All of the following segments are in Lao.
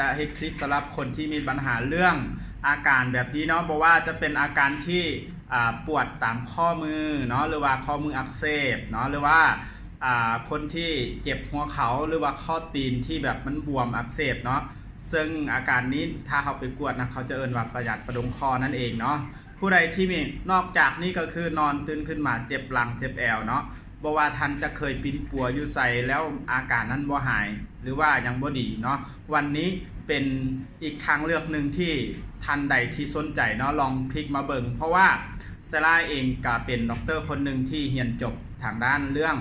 ຈະເຮັດຄລິບສຳລັບຄົນທີ່ມີບັນຫາເລື່ອງອາການແບບນີ້ເນາະ, ບໍ່ວ່າຈະເປັນອາການທີ່ ອ່າ ປວດຕາມຂໍ້ມືເນາະ ຫຼືວ່າຂໍ້ມືອັກເສບເນາະ ຫຼືວ່າ ອ່າ ຄົນທີ່ເຈັບຫົວເຂົ່າ ຫຼືວ່າຂໍ້ຕີນທີ່ແບບມັນບວມອັກເສບເນາະ. ເຊິ່ງອາການນີ້ຖ້າເຮົາໄປກວດນະ ເຂົາຈະເອີ້ນວ່າພະຍາດປະດົງຄໍ່ນັ້ນເອງເນາະ. ຜູ້ໃດທີ່ມີ ນອກຈາກນີ້ກໍຄືນອນຕື່ນຂຶ້ນມາເຈັບຫຼັງເຈັບແອວເນາະ, ບໍ່ວ່າທ່ານຈະເຄີຍປິ່ນປົວຢູ່ໃສແລ້ວອາການນັ້ນບໍ່ຫາຍ ຫຼືວ່າຍັງບໍ່ດີເນາະ, ວັນນີ້ເປັນອີກທາງເລືອກໜຶ່ງທີ່ທ່ານໃດທີ່ສົນໃຈເນາະ ລອງຄລິກມາເບິ່ງ. ເພາະວ່າເຊລາເອງກໍເປັນດັອກເຕີຄົນໜຶ່ງທີ່ຮຽນຈົບທາງດ້ານເລື່ອງ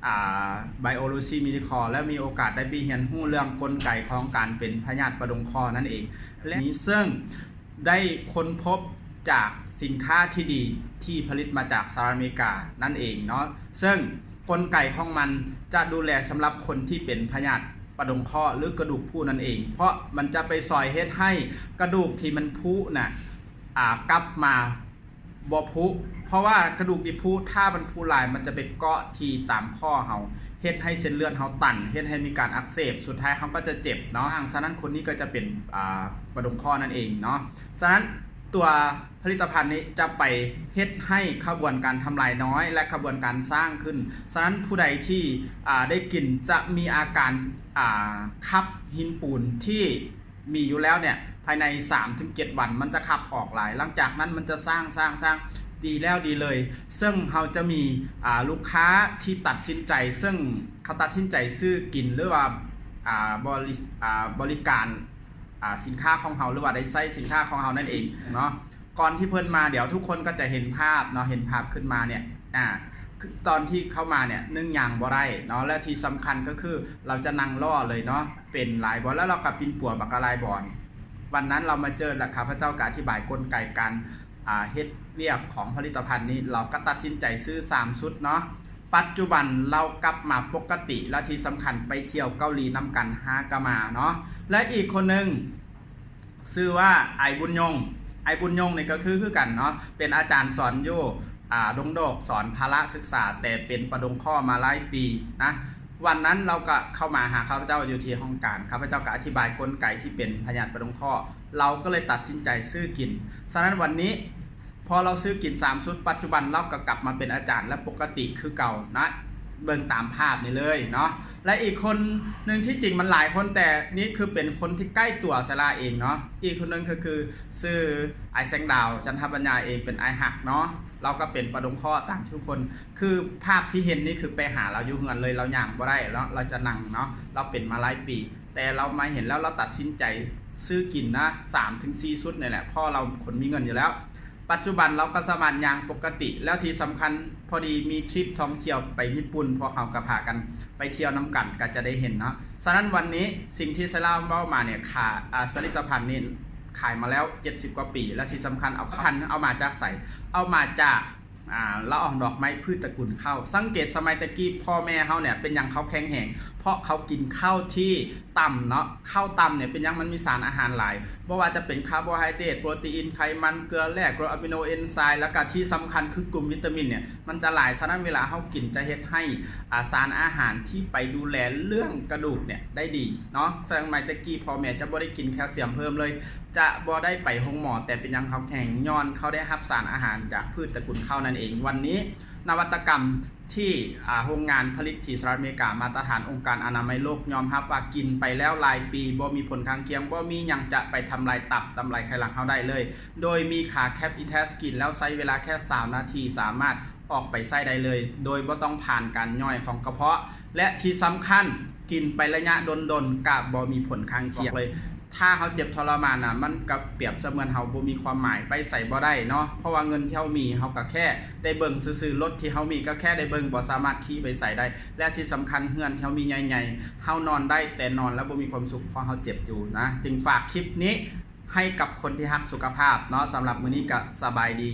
ອ່າ Biology Medical ແລະ ມີໂອກາດໄດ້ໄປຮຽນຮູ້ເລື່ອງກົນໄກຂອງການເປັນພະຍາດປະດົງຄໍ່ນັ້ນເອງ ແລະ ນີ້ເຊິ່ງ ໄດ້ຄົ້ນພົບຈາກສິນຄ້າທີ່ດີທີ່ຜະລິດມາຈາກສະຫະລັດອາເມລິການັ້ນເອງເນາະ, ເຊິ່ງກົນໄກຂອງມັນຈະດູແລສຳລັບຄົນທີ່ເປັນພະຍາດປະດົງຄໍ່ ຫຼື ກະດູກພຸນັ້ນເອງ, ເພາະມັນຈະໄປຊ່ອຍເຮັດໃຫ້ກະດູກທີ່ມັນພຸນະ ອ່າ ກັບມາບໍ່ພຸ, ເພາະວ່າກະດູກທີ່ພຸ ຖ້າມັນພຸຫຼາຍ ມັນຈະໄປເກາະທີ່ຕາມຂໍ້ເຮົາ ເຮັດໃຫ້ເສັ້ນເລືອດເຮົາຕັນ ເຮັດໃຫ້ມີການອັກເສບ ສຸດທ້າຍເຮົາກໍຈະເຈັບເນາະ. ສະນັ້ນຄົນນີ້ກໍຈະເປັນ ອ່າ ປະດົງຄໍ່ນັ້ນເອງເນາະ. ສະນັ້ນຕົວຜະລິດຕະພັນນີ້ຈະໄປເຮັດໃຫ້ຂະບວນການທຳລາຍນ້ອຍ ແລະ ຂະບວນການສ້າງຂຶ້ນ. ສະນັ້ນຜູ້ໃດທີ່ ອ່າ ໄດ້ກິນຈະມີອາການ ອ່າ ຂັບຫີນປູນທີ່ ມີຢູ່ແລ້ວເນ່ຍ ພາຍໃນສາມເຖິງເຈັດວັນມັນຈະຂັບອອກຫຼາຍ, ຫຼັງຈາກນັ້ນມັນຈະສ້າງ ສ້າງ ສ້າງ ດີແລ້ວດີເລີຍ. ເຊິ່ງເຮົາຈະມີ ອ່າ ລູກຄ້າທີ່ຕັດສິນໃຈ ເຊິ່ງເຂົາຕັດສິນໃຈຊື້ກິນ ຫຼືວ່າ ອ່າ ບໍລິ ອ່າ ບໍລິການ ອ່າ ສິນຄ້າຂອງເຮົາ ຫຼືວ່າໄດ້ໃຊ້ສິນຄ້າຂອງເຮົານັ້ນເອງເນາະ. ກ່ອນທີ່ເພິ່ນມາ ດຽວທຸກຄົນກໍຈະເຫັນພາບເນາະ, ເຫັນພາບຂຶ້ນມາເນ່ຍ ອ່າ ຄືຕອນທີ່ເຂົ້າມາເນ່ຍ ໜຶ່ງຍ່າງບໍ່ໄດ້ເນາະ ແລະ ທີ່ສຳຄັນກໍຄືລາວຈະນັ່ງລໍ້ເລີຍເນາະ, ເປັນຫຼາຍບ່ອນ ແລ້ວລາວກໍປິ່ນປົວບັກຫຼາຍບ່ອນ. ວັນນັ້ນລາວມາເຈີ ແລະ ຂ້າພະເຈົ້າກໍອະທິບາຍກົນໄກການ ອ່າ ເຮັດວຽກຂອງຜະລິດຕະພັນນີ້, ລາວກໍຕັດສິນໃຈຊື້ສາມຊຸດເນາະ. ປັດຈຸບັນລາວກັບມາປົກກະຕິ ແລະ ທີ່ສຳຄັນໄປທ່ຽວເກົາຫຼີນຳກັນ ຫາກໍມາເນາະ. ແລະ ອີກຄົນໜຶ່ງ ຊື່ວ່າ ອ້າຍບຸນຍົງ. ອ້າຍບຸນຍົງນີ້ກໍຄື ຄືກັນເນາະ, ເປັນອາຈານສອນຢູ່ ອ່າ ດົງໂດກ, ສອນພະລະສຶກສາ, ແຕ່ເປັນປະດົງຄໍ່ມາຫຼາຍປີນະ. ວັນນັ້ນລາວກໍເຂົ້າມາຫາຂ້າພະເຈົ້າຢູ່ທີ່ຫ້ອງການ, ຂ້າພະເຈົ້າກໍອະທິບາຍກົນໄກທີ່ເປັນພະຍາດປະດົງຄໍ່, ລາວກໍເລີຍຕັດສິນໃຈຊື້ກິນ. ສະນັ້ນວັນນີ້ ພໍລາວຊື້ກິນສາມຊຸດ, ປັດຈຸບັນລາວກໍກັບມາເປັນອາຈານ ແລະ ປົກກະຕິຄືເກົ່ານະ, ເບິ່ງຕາມພາບນີ້ເລີຍເນາະ. ແລະ ອີກຄົນໜຶ່ງ ທີ່ຈິງມັນຫຼາຍຄົນ, ແຕ່ນີ້ຄືເປັນຄົນທີ່ໃກ້ຕົວເຊລາເອງເນາະ. ອີກຄົນໜຶ່ງກໍຄືຊື່ອ້າຍແສງດາວ ຈັນທະປັນຍາ, ເອງເປັນອ້າຍຮັກເນາະ, ລາວກໍເປັນປະດົງຄໍ່ຕາມທຸກຄົນ. ຄືພາບທີ່ເຫັນນີ້ຄືໄປຫາລາວຢູ່ເຮືອນເລີຍ, ລາວຍ່າງບໍ່ໄດ້ເນາະ, ລາວຈະນັ່ງເນາະ, ລາວເປັນມາຫຼາຍປີ, ແຕ່ລາວມາເຫັນແລ້ວ ລາວຕັດສິນໃຈຊື້ກິນນະ ສາມເຖິງສີ່ຊຸດນີ້ແຫຼະ, ເພາະລາວຄົນມີເງິນຢູ່ແລ້ວ. ປັດຈຸບັນລາວກໍສາມາດຍ່າງປົກກະຕິ ແລ້ວທີ່ສຳຄັນ ພໍດີມີທຣິບທ່ອງທ່ຽວໄປຍີ່ປຸ່ນ, ພວກເຮົາກໍພາກັນໄປທ່ຽວນຳກັນ ກໍຈະໄດ້ເຫັນເນາະ. ສະນັ້ນວັນນີ້ສິ່ງທີ່ເຊລາເວົ້າມາເນ່ຍ ຂາ ອາ ຜະລິດຕະພັນນີ້ຂາຍມາແລ້ວເຈັດສິບກວ່າປີ ແລະ ທີ່ສຳຄັນເອົາພັນເອົາມາຈາກໃສ? ເອົາມາຈາກ ອາ ລະອອງດອກໄມ້ ພືດຕະກຸນເຂົ້າ. ສັງເກດສະໄໝແຕ່ກີ້ ພໍ່ແມ່ເຮົາເນ່ຍ ເປັນຫຍັງເຂົາແຂງແຮງ? ເພາະເຂົາກິນເຂົ້າທີ່ ຕ່ຳເນາະ, ເຂົ້າຕ່ຳເນ່ຍເປັນຫຍັງ? ມັນມີສານອາຫານຫຼາຍ, ບໍ່ວ່າຈະເປັນຄາໂບໄຮເດຣດ, ໂປຣຕີອິນ, ໄຂມັນ, ເກືອແຮ່, ກຣາວອາມິໂນ, ເອັນໄຊມ໌ ແລ້ວກະທີ່ສຳຄັນຄືກຸ່ມວິຕາມິນເນ່ຍ ມັນຈະຫຼາຍ. ສະນັ້ນເວລາເຮົາກິນຈະເຮັດໃຫ້ ອາ ສານອາຫານທີ່ໄປດູແລເລື່ອງກະດູກເນ່ຍໄດ້ດີເນາະ. ສະໄໝແຕ່ກີ້ພໍ່ແມ່ຈະບໍ່ໄດ້ກິນແຄລຊຽມເພີ່ມເລີຍ, ຈະບໍ່ໄດ້ໄປໂຮງໝໍ, ແຕ່ເປັນຫຍັງເຂົາແຂງ? ຍ້ອນເຂົາໄດ້ຮັບສານອາຫານຈາກພືດຕະກຸນເຂົ້ານັ້ນເອງ. ວັນນີ້ນະວັດຕະກຳ ທີ່ ອາ ໂຮງງານຜະລິດທີ່ສະຫະລັດອາເມລິກາ ມາດຕະຖານອົງການອະນາໄມໂລກຍອມຮັບວ່າ ກິນໄປແລ້ວຫຼາຍປີບໍ່ມີຜົນຂ້າງຄຽງ, ບໍ່ມີຫຍັງຈະໄປທຳລາຍຕັບ, ທຳລາຍໄຂ່ຫຼັງເຮົາໄດ້ເລີຍ, ໂດຍມີຂາແຄັບອີແທສ ກິນແລ້ວໃຊ້ເວລາແຄ່ຊາວນາທີ ສາມາດອອກໄປໃຊ້ໄດ້ເລີຍ ໂດຍບໍ່ຕ້ອງຜ່ານການຍ່ອຍຂອງກະເພາະ ແລະ ທີ່ສຳຄັນ ກິນໄປໄລຍະດົນໆ ກະບໍ່ມີຜົນຂ້າງຄຽງເລີຍ. ຖ້າເຮົາເຈັບທໍລະມານນະ ມັນກໍປຽບສະເໝືອນເຮົາບໍ່ມີຄວາມໝາຍ, ໄປໃສບໍ່ໄດ້ເນາະ, ເພາະວ່າເງິນທີ່ເຮົາມີ ເຮົາກໍແຄ່ໄດ້ເບິ່ງຊື່ໆ, ລົດທີ່ເຮົາມີກໍແຄ່ໄດ້ເບິ່ງ, ບໍ່ສາມາດຂີ່ໄປໃສໄດ້. ແລະ ທີ່ສຳຄັນ ເຮືອນທີ່ເຮົາມີໃຫຍ່ໆ ເຮົານອນໄດ້, ແຕ່ນອນແລ້ວບໍ່ມີຄວາມສຸກ ເພາະເຮົາເຈັບຢູ່ນະ. ຈຶ່ງຝາກຄລິບນີ້ໃຫ້ກັບຄົນທີ່ຮັກສຸຂະພາບເນາະ. ສຳລັບມື້ນີ້ກໍສະບາຍດີ.